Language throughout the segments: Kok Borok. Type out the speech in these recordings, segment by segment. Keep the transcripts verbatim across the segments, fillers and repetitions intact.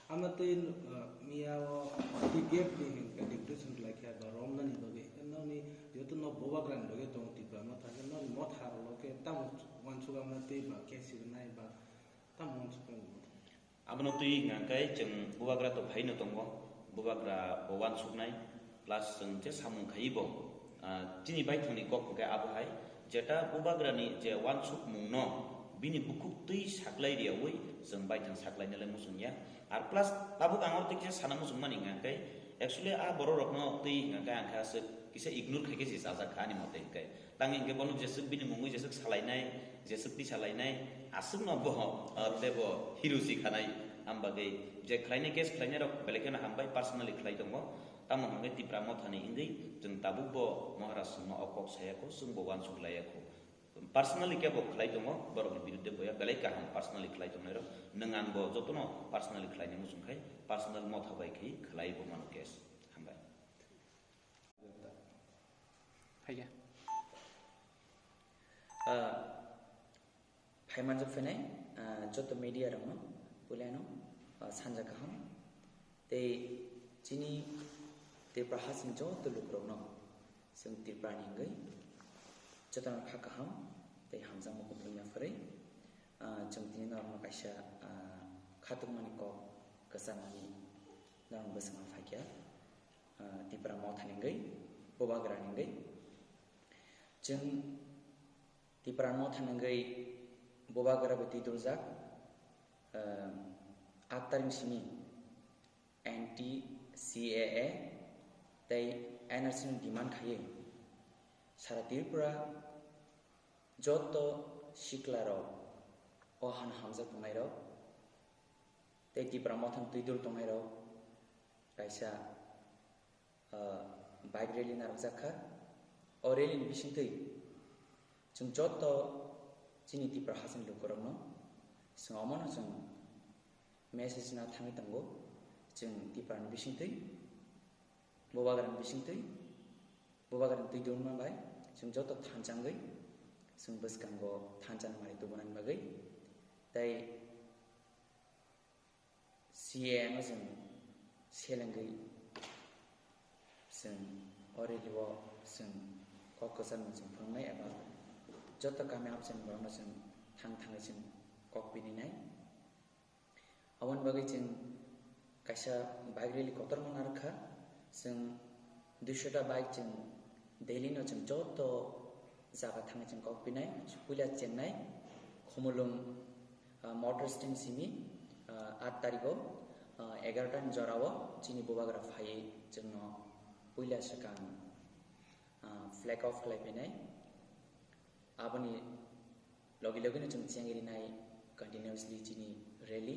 Amtwi, uh, miya o T D F ni hinkhe deputation khlai kha ba romnani bagwi, hinkhe nokni jehetu nok bubagrani bagwi tongo Tipra motha, hinkhe nokni motha rok khe tamo uansuk amtwi ba khe sirnai ba tamo uansuk tong motha. Abono twi hwnkha khe chwng bubagra to phaino tongo, bubagra bo uansuknai, plus chwng je samung khaiwi bo, ah, chini baithangni kok hwnkhe abo hai, jeta bubagrani je uansukmungno bini bukhuk twi saklai riyaui chwng baithang saklainalai muchungya. Ar plus tabuk ang oro twi kisa sana muchungmani hwnkha khe, actually a bororokno twi hwnkha khe ang khe aswk kisa ignore khaikhe se chajak kha ani mote hwnkhe. Tangwi hwnkhe bono jeswk bini mungwi jeswk salainai, jeswk tisalainai, aswkno bo, ah, tei bo hero si khanai. Am bagwi je khlainai case khlainairok belai kheno hambai personally khlai tongo. Tamo hwnkhe Tipra mothani wngwi chwng tabuk bo Maharaj chwngno o kok saya kho, chwng bo uansuk laiya kho. Personally khe bo khlai tongo, borokni biruddhe boya belai kaham personally khlai tongnairok. Nwng ang bo jotono personally khlainai muchung khai, personal motha bai khai khlai bo mano case. Hambai. Phaikha. Ah, phaimanjak phainai, ah, joto media rokno puilano, ah, sanja kaham. Tei chini Tripura hasing joto lukurokno chwng Tripura ni wngwi jotono kha kaham tei hamjakma kuthumya phwrwi, ah, chwng tini norokno kaisa, ah, khatungmani kok kwcharmani norokni bwskango phaikha. Ah, Tipra motha ni wngwi, bubagra ni wngwi. Chwng Tipra motha ni wngwi bubagra bai twi duljak, ah, aat tarik simi anti C A A tei N R C ni demand khaiwi sara Tripura joto sikla rok o han hamjak tongnai rok tei Tipra motha ni twi dul tongnai rok kaisa ah, bike rally narwkjak kha. O rally ni bisingtwi chwng joto chini Tipra hasini lukurokno chwng omono chwng message na thangwi tongo. Chwng Tipra ni bisingtwi, bubagra ni bisingtwi, bubagra ni twi dulma bai chwng joto thanchangwi chwng bwskango thanchani manwi tubunani bagwi tei C A A no chwng selengwi chwng o rally o chwng kok kwchangno chwng phunuknai eba joto kami amchaini borokno chwng thang thangwi chwng kok pininai. Aboni bagwi chwng kaisa bike rally kotorma narwkha, chwng duisho ta bike chwng daily no chwng joto jaga thangwi chwng kok pinai. Puila Chennai, Khumulwng, ah, motor stand simi, ah, aat tarigo, ah, egarota ni jorao chini bubagra phaiwi chwngno puila swkang, ah, flag off khlai phainai. Aboni logi logi no chwng chengwi rinai continuously chini rally.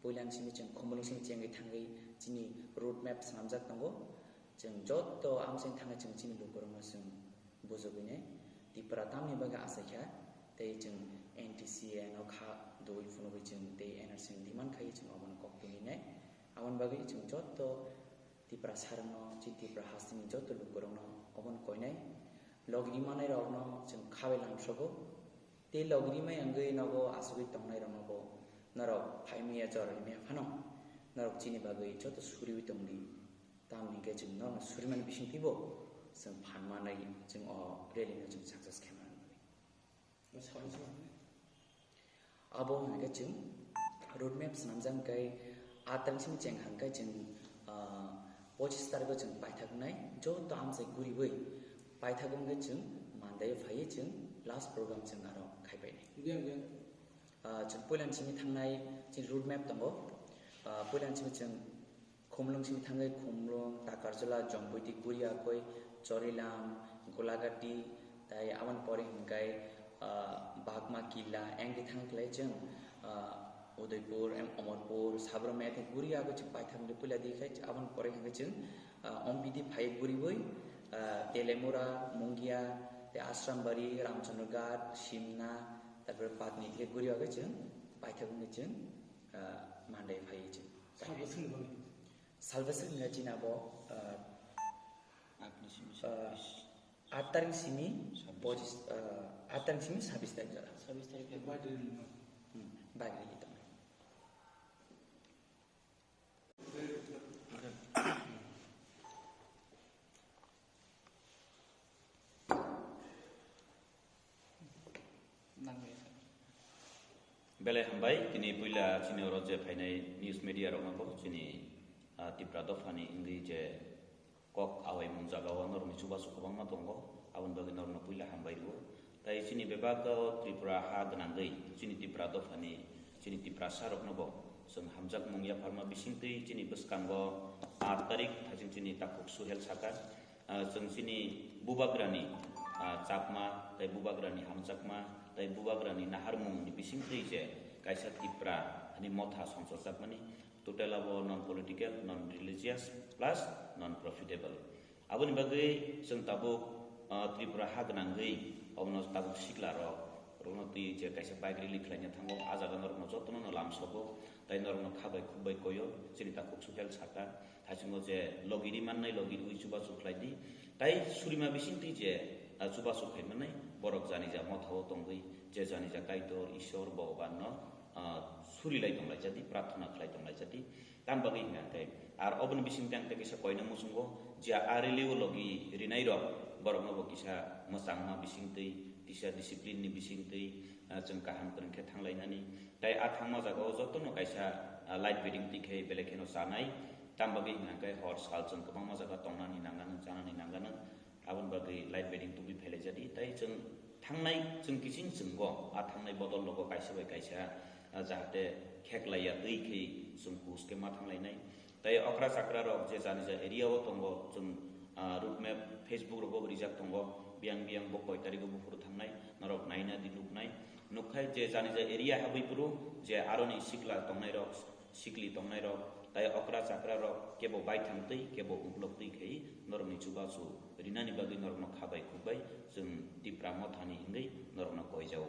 Puila simi chwng Khumulwng simi chengwi thangwi chini road map swnamjak tongo. Chwng joto amchaini thangwi chwng chini lukurokno chwng bujugwinai Tipra tamni bagwi achaikha tei chwng N T C A no kha dui phunugwi chwng tei N R C ni demand khaiwi chwng obono kok pininai. Aboni bagwi chwng joto Tipra sarokno, chini Tipra hasteni joto lukurokno obono koinai. Logi rimanai rokno chwng khabai lamsogo. Tei logi rimai wngwi nogo asugwi tongnai rokno bo norok phaimaya jora rimaya phano norok chini bagwi joto suriwi tongdi. Tamni hwnkhe chwng norokno surimani bisingtwibo chwng phan manwi chwng o rally no chwng success khe manwi. Abo hwnkhe chwng road map swnamjak hwnkhe aat tarik simi cheng hwnkhe chwng, ah, pochis tarikho chwng paithak wngnai joto amchai guriwi paithak wngkhe chwng Monday phaiwi chwng last program chwng aro khaipainai. Biyang, biyang. Ah, chwng puilani simi thangnai chini road map tongo. Ah, puilani simi chwng Khumulwng simi thangwi Khumulwng, Takarjala, Jompuiti, Guriakoi, Chorilam, Golagati, tai aboni pore hwnkhe, ah, Bagma, Killa, engkhe thang khlai chwng, ah, Udaipur, em, Omorpur, Sabro mete Guriakoi chwng paithak hwnkhe puila di khai aboni pore hwnkhe chwng, ah, Ompiti phai guriwi, ah, Telemura, Mungia, tei Asrambari, Ramchandra Ghat, Simna, tarpore Patni khe Guriakoi chwng paithak hwnkhe chwng, ah, Monday phai chwng. Sabo swngwi mano. Salbwswk wngkha chini abo, ah, Aatni simi ah, sabis. Aat tarik simi Sabis. Pochis, ah, aat tarik simi sabis tarik jora. Sabis tarik. Bike rally no. Hmm, bike rally tongmani. Belai hambai, tini puila chini oro je phainai news media rokno bo chini, ah, Tipra dophani wngwi je kok awaimung jagao norokni chubachu kwbangma tongo, aboni bagwi norokno puila hambai rwo. Tai chini bebak o Tripura ha gwnangwi chini Tipra dophani chini Tiprasa rokno bo chwng hamjakmung yapharma bisingtwi chini bwskango aat tarik thaching chini takhuk Suhel saka, ah, chwng chini bubagrani, ah, chapma, tei bubagrani hamjakma, tei bubagrani naharmungni bisingtwi je kaisa Tipra hani motha songchorjakmani, total abo non political, non religious, plus non profitable. Aboni bagwi chwng tabuk, ah, Tripura ha gwnangwi obono tabuk sikla rok, rokno twi je kaisa bike rally khlaina thango, ah jaga norokno jotono no lamsogo, tei norokno kha bai khuk bai koyo, chini takhuk Suhel saka. Thaichungo je logi ri mannai, logi rwi chubachu khlai di. Tai surima bisingtwi je, ah, chubachu khai mannai, borok jani ja mothao tongwi, je jani ja Kaitor, Ishwar, Bhagwanno, ah, suri lai tong lai jadi, prarthana khlai tong lai jadi. Tam bagwi hwnka khe, ar oboni bisingtwi ang tei kaisa koina muchungo, je a rally o logi rinai rok, borokno bo kisa mwchangma bisingtwi, kisa discipline ni bisingtwi, ah, chwng kaham kwrwng khe thang lainani. Tai a thangma jagao jotono kaisa, ah, light bedding twi khe belai kheno chanai. Tam bagwi hwnka khe hor sal chwng kwbangma jaga tongnani nanganw, chanani nanganw. Aboni bagwi light bedding tubui phailai jadi. Tai chwng thangnai chwng kiching chwngbo, a thangnai bodol logo kaisa bai kaisa, ah, jahate kheklaiya twi khe chwng kus khe ma thanglainai. Tai okra chakra rok je jani ja area o tongo, chwng, ah, route map Facebook rogo bo rijak tongo, biyang biyang bo koi tarigo buphuru thangnai, norok naina di nuknai. Nukkhai je jani ja area habwi phuru je aroni sikla tongnai rok, sikli tongnai rok, tai okra chakra rok kebo baithang twi, kebo uklok twi khai norokni chubachu rinani bagwi norokno kha bai khuk bai chwng Tipra mothani wngwi norokno koijao.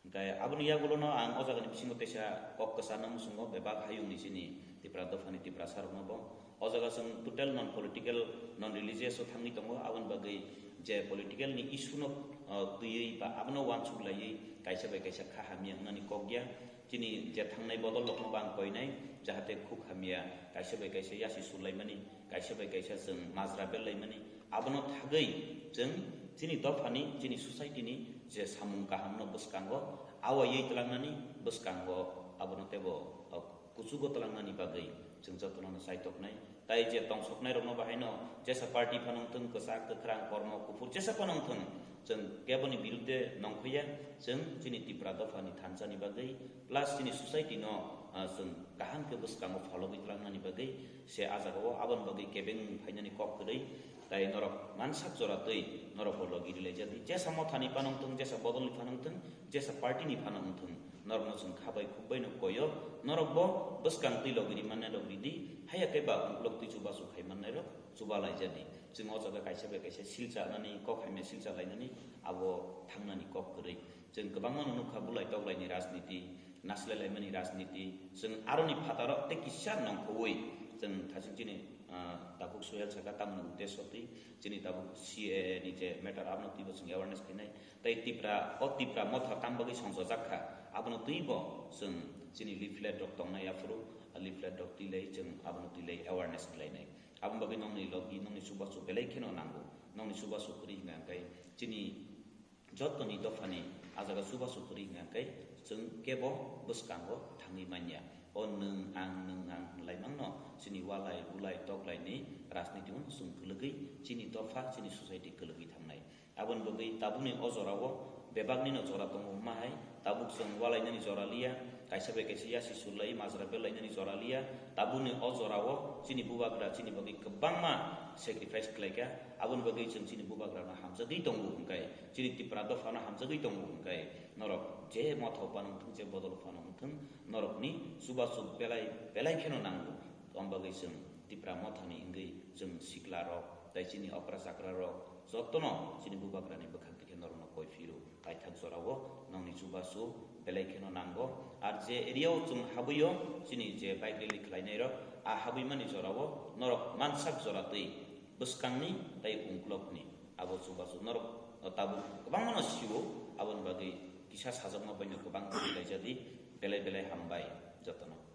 Hwnkhe aboni yagulono ang o jagani bisingo teisa kok kwcharna muchungo bebak hayungni chini Tipra dophani Tiprasa rokno bo. O jaga chwng total non political, non religious o thangwi tongo, aboni bagwi je political ni issue no, ah, twiwi ba abono uansuk laiwi kaisa bai kaisa kha hamya wngnani kok ya. Chini je thangnai bodol rokno bo ang koinai, jahate khuk hamya kaisa bai kaisa yasi sulaimani, kaisa bai kaisa chwng majra belaimani, abono thagwi chwng chini dophani, chini society ni je samung kaham no bwskango awaiwi twlangnani, bwskango abono teibo, o, kuchugo twlangnani bagwi chwng jotono no chaitoknai. Tai je tongsoknai rokno bahaino jesa party phano wngthwng, kwchak, kwkhrang, kormo, kuphur jesa phano wngthwng, chwng keboni birudde nongkhoya, chwng chini Tipra dophani thansa ni bagwi plus chini society no, ah, chwng kaham khe bwskango phologwi twlangnani bagwi se ah jagao aboni bagwi kebeng phainani kok kwrwi. Tai norok mansak jora twi norok bo logi rwlai jadi. Jesa mothani phano wngthwng, jesa bodolni phano wngthwng, jesa party ni phano wngthwng, norokno chwng kha bai khuk bai no koyo. Norok bo bwskang twi logi ri mannai rok ridi, haya khe ba uklok twi chubachu khai mannai rok chuba lai jadi. Chwng o jaga kaisa bai kaisa silcha nani, kok hamya silcha lainani abo thangnani kok kwrwi. Chwng kwbangma no nukha bulai toklaini rajniti, naslai laimani rajniti. Chwng aroni phataro tei kisa nongkhorwi chwng thaching chini, ah, tabuk Suhel saka tamoni uddesyo twi chini tabuk C A A ni je matter abono twibo chwng awareness khainai. Tei Tipra, o Tipra motha tam bagwi songchojak kha, abono twibo chwng chini leaflet rok tongnai aphuru, a leaflet rok twilai chwng abono twilai awareness khlainai. Aboni bagwi nongni logi, nongni chubachu belai kheno nango. Nongni chubachu kwrwi hwnka khe chini jotoni dophani ah jaga chubachu kwrwi hwnka khe chwng kebo bwskango thangwi manya. O nwng ang, nwng ang hwnlai mangno chini walai bulai toklaini rajniti-o chwng kwlwgwi chini dopha, chini society kwlwgwi thangnai. Aboni bagwi tabukni o jorao bebakni no jora tongo hwnma hai, tabuk chwng walainani jora liya, kaisa bai kaisa yasi surlai majra belainani jora liya. Tabukni o jorao chini bubagra chini bagwi kwbangma sacrifice khlaikha, aboni bagwi chwng chini bubagrano hamjagwi tongo hwnkhe, chini Tipra dophano hamjagwi tongo hwnkhe, norok je mothao phano wngthwng, je bodol phano wngthwng, norokni chubachu belai belai kheno nango. Aboni bagwi chwng Tipra mothani wngwi chwng sikla rok tei chini okra chakra rok jotono chini bubagrani bwkhak twi khe norokno koi phiro. Kaithak jorao nongni chubachu belai kheno nango. Ar je area o chwng habwi-o chini je bike rally khlainai rok, a habwi mani jorao norok mansak jora twi bwskangni tei ungkulokni abo chubachu norok tabuk kwbangmano sio, aboni bagwi kisa sajakma baino kwbang twi laijadi. Belai belai hambai jotono.